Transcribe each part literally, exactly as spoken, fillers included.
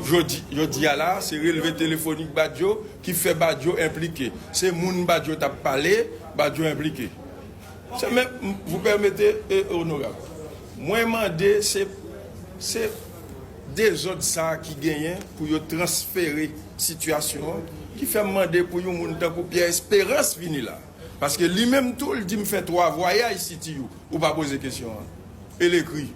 Jodi, jodi a la, se relve telefonik Badio ki fè Badio enplike. Se moun Badio t ap pale, Badio enplike. Se menm, vous permettez, eh, onorab, mwen mande se, se dezòd sa a ki genyen pou yo transfere sitiyasyon an, ki fè m mande pou yon moun tankou Pierre Espérance vini la. Paske li menm tou, li di m fè twa vwayaj Sitiyu. Ou pa poze kesyon an. E l ekri.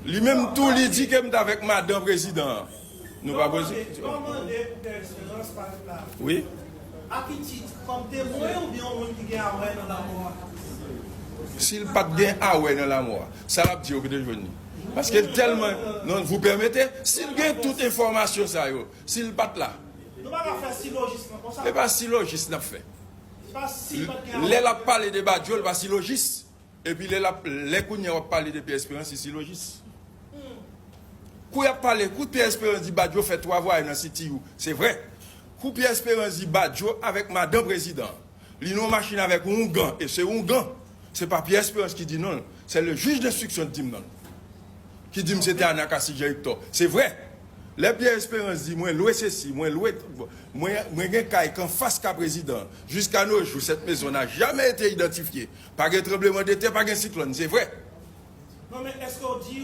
Li menm tou, li di ke m t avèk madan prezidan an. Nou pa poze kesyon an. Wi. A ki tit? Kòm temwen oubyen yon moun ki gen awè nan lanmò a? Si l pa t gen awè nan lanmò a, sa l ap di yo ki te jwenn li. Paske l tèlman, non, vous permettez, si l gen tout enfòmasyon sa yo, si l pa t la. Nou pa ka fè silojis nan konsa. E pa silojis n ap fè. Se pa si l pa t gen awè. Lè l ap pale de Badio, l pa silojis. Epi lè l ap, lè kounye a w ap pale de Pierre Espérance, li silojis. Kou y ap pale, kou Pierre Espérance di Badio fè twa vwayaj nan Sitiyu, se vrè. Kou Pierre Espérance di Badio avèk madan prezidan, li nan yon machin avèk oungan, e se oungan. Se pa Pierre Espérance ki di non, se le juge d'instruction ki di m non. Ki di m se te Anacassi Jean Hector. Se vrè. Lè Pierre Espérance di mwen lwe sesi, mwen lwe, mwen, mwen gen kay k anfas ka prezidan, jusqu'à nos jours, cette maison n'a jamais été identifiée. Pa gen tranblemanntè, pa gen siklòn, se vrè. Non, men èske w di